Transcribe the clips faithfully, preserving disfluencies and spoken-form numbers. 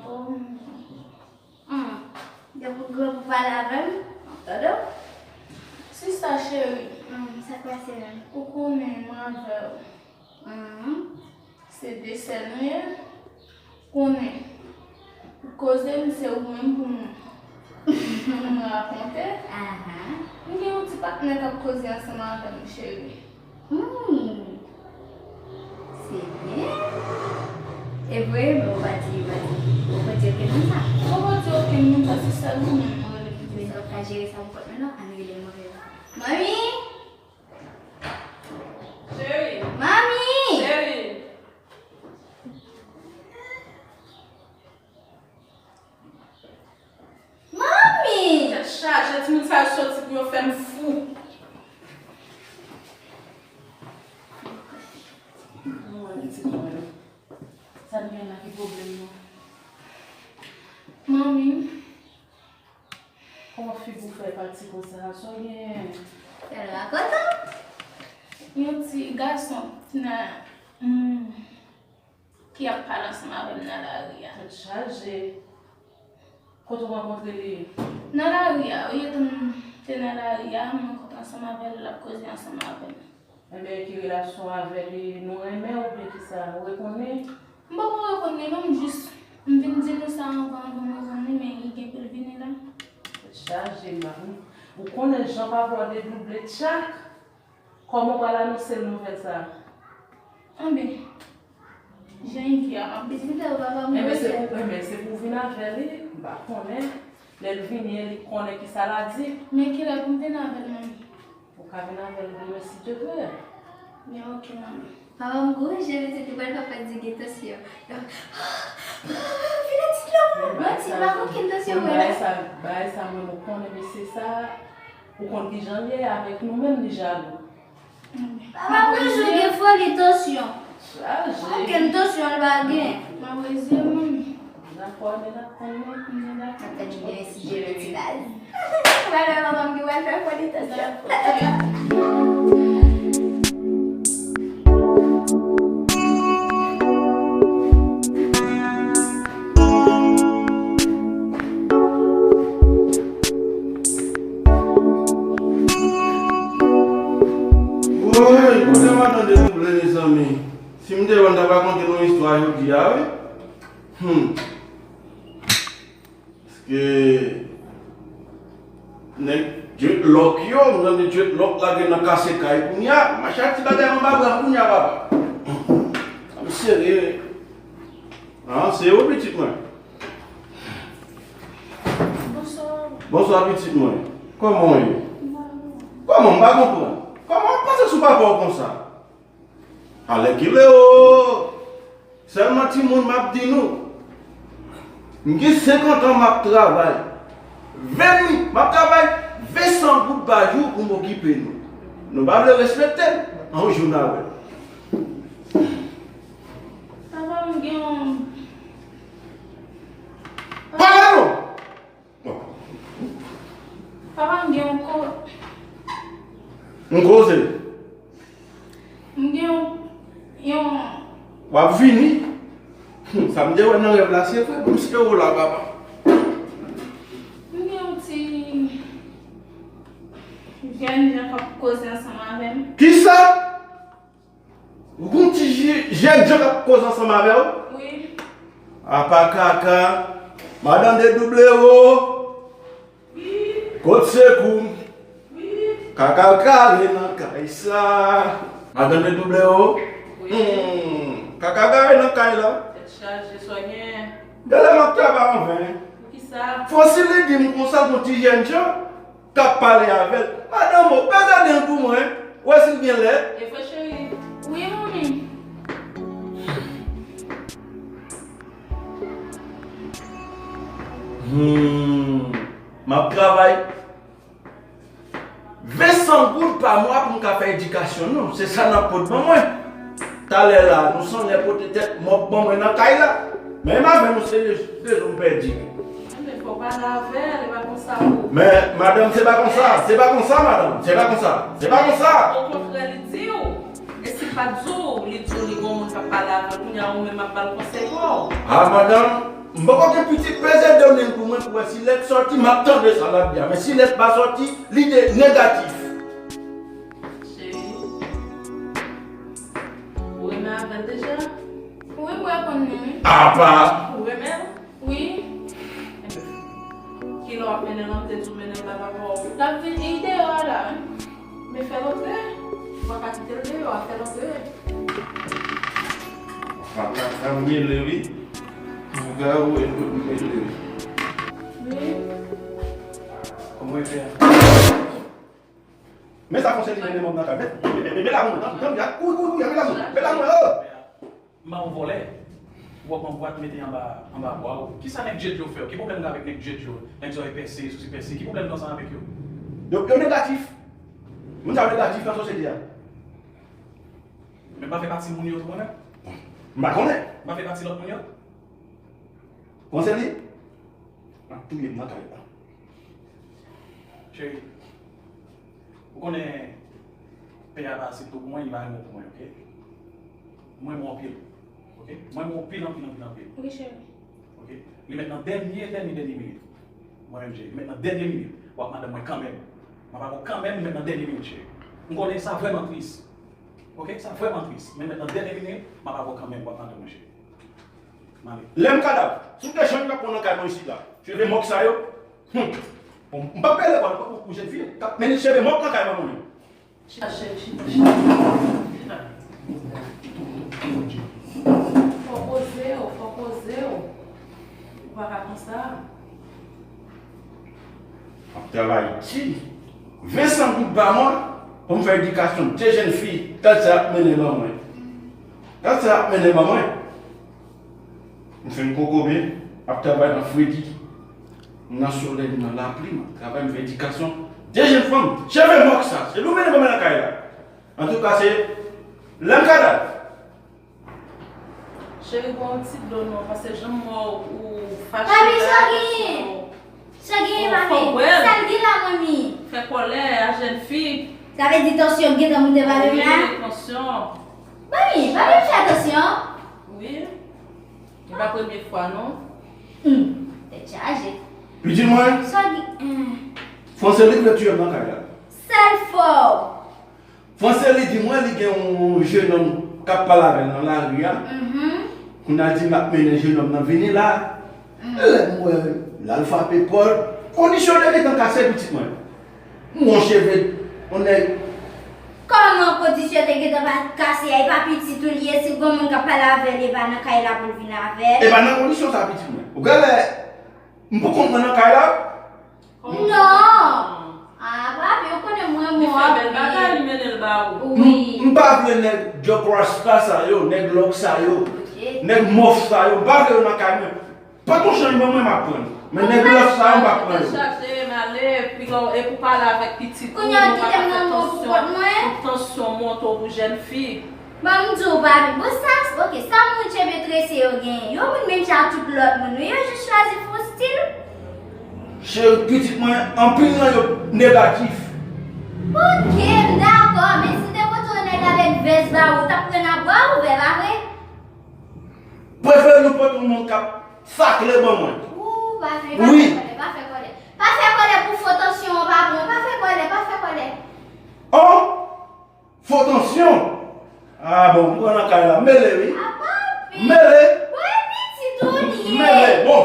Hum. Depi w gen pou pale avè m, m ap tande w. Sista cheri, hmm, sa k pase menm? Ou konnen mwen avè w, hmm, se de sè nou ye. Konnen, pou koze m, se ou menm pou m, pou m rakonte. Aha. M gen yon ti patnè k ap koze ansanm avè m, cheri. Hmm. Se byen. E vre, men ou pa di, ou pa di, ou pa di okenn moun sa. Ou pa di okenn moun sa, se sèl ou menm mwen rele pou di sa. Men ou ka jere sa pou kont mwen non, ann rele mwen rele. Manmi! Cheri! Manmi! Cheri! Manmi! Tèt chaje, timoun sa yo soti pou yo fè m fou. Mwen wè pitit mwen. Sa n gen la ki pwoblèm nou? Manmi. Kòman figi w fè pati konsa? Sa w genyen? Fè l rakonte w. Yon ti gason nan, hmm, ki ap pale ansanm avè m nan lari a. Tèt chaje. Kote w rankontre li? Nan lari a, olye tan m te nan lari a, m rankontre ansanm avè l, l ap koze ansanm avè m. Enben, ki relasyon w avè li? Nou renmen oubyen kisa? Ou reponn li? M poko reponn li non, m jis, m vin di nou sa anvan, anvan m reponn li, men li gen pou l vini la. Tèt chaje, m ap, ou konnen jan papa w dedouble tchak. Kòman w pral anonse l nouvèl sa a? Enben, jan l ye a, m ap vin. Enben, se pou, enben, se pou w vin avè li, m pa konnen. Lè l vini, li konnen kisa l a di. Men kilè pou m vin avè l, manmi? Ou ka vin avè l demen, si Dye vle. Men oke, manmi. Papa m gwo je, pitit li pral papa di gen tansyon. Vin ak ti dlo. Manti, pa gen okenn tansyon, mwen la. Bagay sa, bagay sa, mwen, mwen konnen, men se sa. Ou konn kijan l ye avèk nou menm, li jalou. Papa m toujou gen foli tansyon. Chaje. Okenn tansyon l pa gen. M ap rezye, manmi. Dakò, men n ap tann nou. M dakò. N ap tann nou, si Dye vle, ti baz. Pral wè papa m ki pral fè foli tansyon. Dakò. Woy, kote madan Dedouble, mezanmi? Si m te wè, m t ap rakonte nou istwa jodi a, wi. Hmm. Paske nèg dreadlock yo, m tande dreadlock la gen nan kase kay kounye a. M mache ak ti bagay anba bra m kounye a, papa. Sa m serye, wi. Ah, se ou, pitit mwen? Bonswa. Bonswa, pitit mwen. Kòman w ye? Kòman? M pa konprann. Kòman w ap pase sou papa w konsa? Alèkile o! Sèlman timoun, m ap di nou, m gen senkant an, m ap travay. Ven mi, m ap travay ven san goud pa jou pou m okipe nou. Nou pa vle respekte m? An yon jou n a wè. Papa, m gen yon... Pale non! Papa, m gen yon ko... M koze. M gen yon, yon... W ap vini? Hmm, sa m te wè nan rèv la, se vre, m se ou la, papa. M gen yon ti jèn jan k ap koze ansanm avè m. Kisa? Ou gon ti je-, jèn jan k ap koze ansanm avè w? Wi. Apa kaka, madan Dedouble o. Wi. Kot sekou m? Wi. Kaka kare nan kay sa. Madan Dedouble o. Wi. Hmm, kaka kare nan kay la. Tèt chaje, sa w genyen? Gade m ap travay anven. Poukisa? Fò si li di m konsa, gon ti jèn jan k ap pale avè l. Madanm, ou pa gade l pou mwen, wè si l gen lè. E vre, cheri? Wi, manmi. Hmm, m ap travay ven san goud pa mwa pou m ka fè edikasyon nou. Se sa n ap pot ban mwen. Talè la, nou sanlè pote tèt mòp ban mwen nan kay la. Menm avè nou, se de, de zon pèdi. Men fò w pale avè l, e pa konsa pou... Men, madanm, se pa konsa, se pa konsa, madanm, se pa konsa, se pa konsa. Okontrè, li di w, e si l pa t di w, li di w li gon moun k ap pale avè l, kounye a ou menm ap ba l konsèy pa w. A, madanm, M poko gen pitit, peze donnen l pou mwen pou wè si lèt sòti, m ap tande sa l ap di a. Men si lèt pa sòti, li de negatif. Cheri, ou renmen avè l deja? Wi, m reponn li, wi. Apa! Ou renmen l? Wi. Kilè w ap mennen l an, m te di w mennen l la papa w. L ap vin deyò a la, wi. Men fè l antre. Ou pa ka kite l deyò a, fè l antre. Papa sa mele wi. Mga ou e tout mele wi. Wi. Kòman e fè a? Men sa Fonsèl li mennen mwen nan kay. Men, men, men, men la mwen, nan, nan, kouri, kouri, kouri, men la mwen, men la mwen, oh! M pa yon vòlè. Ou ap pran bwat mete anba, anba bwa w. Kisa nèg Djedjo fè w? Ki pwoblèm ou gen avèk nèg Djedjo? Nèg zòrèy pèse, sousi pèse. Ki pwoblèm ou gen ansanm avèk yo? Yo, yo negatif. Moun sa yo negatif nan sosyete a. Men pa fè pati moun yo tou mwen menm? M pa konnen. M pa fè pati lòt moun yo? Konsèy li? Ap touye m nan kay la. Cheri, ou konnen pè a pa aksepte w pou mwen, li pa renmen w pou mwen, oke? Mwen renmen w anpil, oke? Mwen renmen w anpil, anpil, anpil, anpil. Wi, cheri. Oke? Li mèt nan dènye, dènye, dènye minit. Mwen menm, cheri, li mèt nan dènye minit. W ap madanm mwen kanmenm. M ap avè w kanmenm, li mèt nan dènye minit, cheri. M konnen sa vrèman tris. Oke? Sa vrèman tris. Men mèt nan dènye minit, m ap avè w kanmenm, w ap madanm mwen, cheri. Lè m kadav, si w te janm t ap pran nan kay mwen isit la, cheve mòg sa yo, hmm, bon, m p ap rele w, ou jèn fi k ap mennen cheve mòg nan kay mwen, mwen menm. Chita, cheri, chita, chita. Chita. Fò poze w, fò poze w. Ou pa ka konsa. M ap travay di ven san goud pa mwa pou m fè edikasyon de jèn fi, gad sa y ap mennen ban mwen. Gad sa y ap mennen ban mwen. M fin kokobe, m ap travay nan fredi, m nan solèy, m nan lapli, m ap travay, m fè edikasyon de jèn fanm. Cheve mòg sa, se li w mennen ban mwen nan kay la. Antouka, se lè m kadav. Cheri, bwè yon ti dlo non, paske jan m wè w ou fache la, sa genyen? Sa genyen, mami? Sa l gen la, mami? Fè kòlè a jèn fi. Sa vle di tansyon gentan moute ba li la? Wi, tansyon. Mami, pa vin fè tansyon. Wi. E pa premye fwa non. Hmm, tèt chaje. Pitit mwen. Sa gen, hmm. Franse li vle tiye m nan kay la. Sèl fò. Franse li di mwen li gen yon jennonm k ap pale avè l nan lari a. Kounye a di m ap mennen jennonm nan vini la. Lè m wè l al frape pòt, kondisyon te gentan kase pitit mwen. M wè yon cheve yon nèg. Kòman kondisyon te gentan pa kase a? E pa pitit ou li ye, si gon moun k ap pale avè l, e pa nan kay la pou l vin avè l. E pa nan kondisyon sa pitit mwen. Ou gade lè m pou kont mwen nan kay la. Non! Ah, papi, ou konnen mwen, mwen anpil. Li fè bèl bagay, li mennen l ba ou. Wi. M, m pa vle nèg djòk rasta sa yo, nèg lòk sa yo, nèg mòf sa yo, m pa vle yo nan kay mwen. Pòt yon chanjman mwen, m ap pran. Men nèg lòk sa yo, m p ap pran yo. Chache m ale, epi lè w, epi w pale avèk pitit ou, nou pa ka fè tansyon, pou tansyon monte w pou jèn fi. Ban m di w, papi, bon, sa, oke, sa moun cheve trese yo genyen? Yo moun menm jan ak tout lòt moun, wi, yo jis chwazi fè yon stil. Cheri, pitit mwen, anpil nan yo negatif. Oke, m dakò, men si te pote yon nèg avèk vès ba ou, w t ap pran nan bra ouvè, pa vre? Prefere nou pote yon moun k ap sakle ban mwen. Ou, pa fè, pa fè kòlè, pa fè kòlè. Pa fè kòlè pou fo tansyon an pa bon, pa fè kòlè, pa fè kòlè. Oh! Fo tansyon. Ah bon, m pran nan kay la. Mele wi. Apa pi. Mele. Wè pitit ou li ye. Mele. Bon.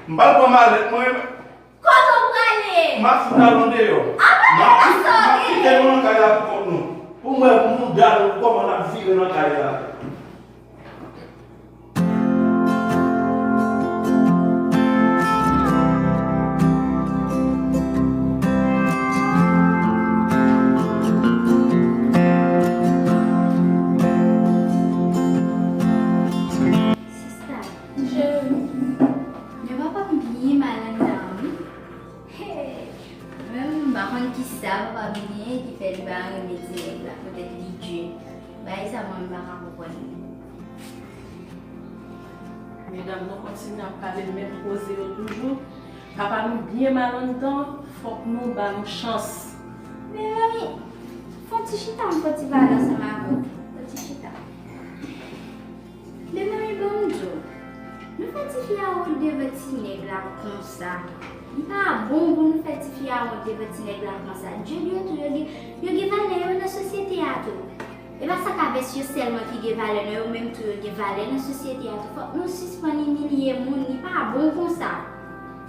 M pral pran malèt mwen. Kote w prale? M ap fout al andeyò. Apa pi. M ap kite nou nan kay la pou kont nou. Pou m wè mouda nou kòman n ap vire nan kay la. Sista, cheri, men papa m byen mal anndan an wi. Hey! Mwen menm m pa konn kisa papa m genyen ki fè li pa renmen ti nèg la, poutèt li di. Bagay sa mwen m pa ka konprann li. Medam, nou kontinye ap pale menm koze yo toujou. Papa nou byen mal anndan, fòk nou ba nou chans. Men manmi, fè yon ti chita, m fè yon ti pale ansanm avè w. Fè yon ti chita. Men manmi, ban m di w, nou Fè tifi a wont devan ti nèg la konsa. Li pa bon pou nou fè tifi a wont devan ti nèg la konsa. Djòl yo tou, yo gen, yo gen valè yo nan sosyete a tou. E pa sa k avès yo sèlman ki gen valè, non, yo menm tou yo gen valè nan sosyete a tou. Fòk nou sispann imilye moun, li pa bon konsa.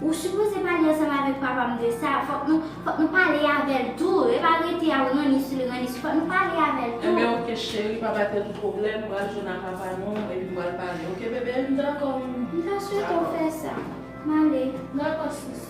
Ou sipoze pale ansanm avèk papa m de sa, fòk nou, fòk nou pale avè l tou. E pa rete ap ranni sou l, ranni sou, fòk nou pale avè l tou. Enben, oke, cheri, pa ba tèt ou pwoblèm, m pral jwenn ak papa nou, epi m pral pale. Oke, bebe? M dakò, m dakò. M ta swete w fè sa. M ale. Dakò, sis.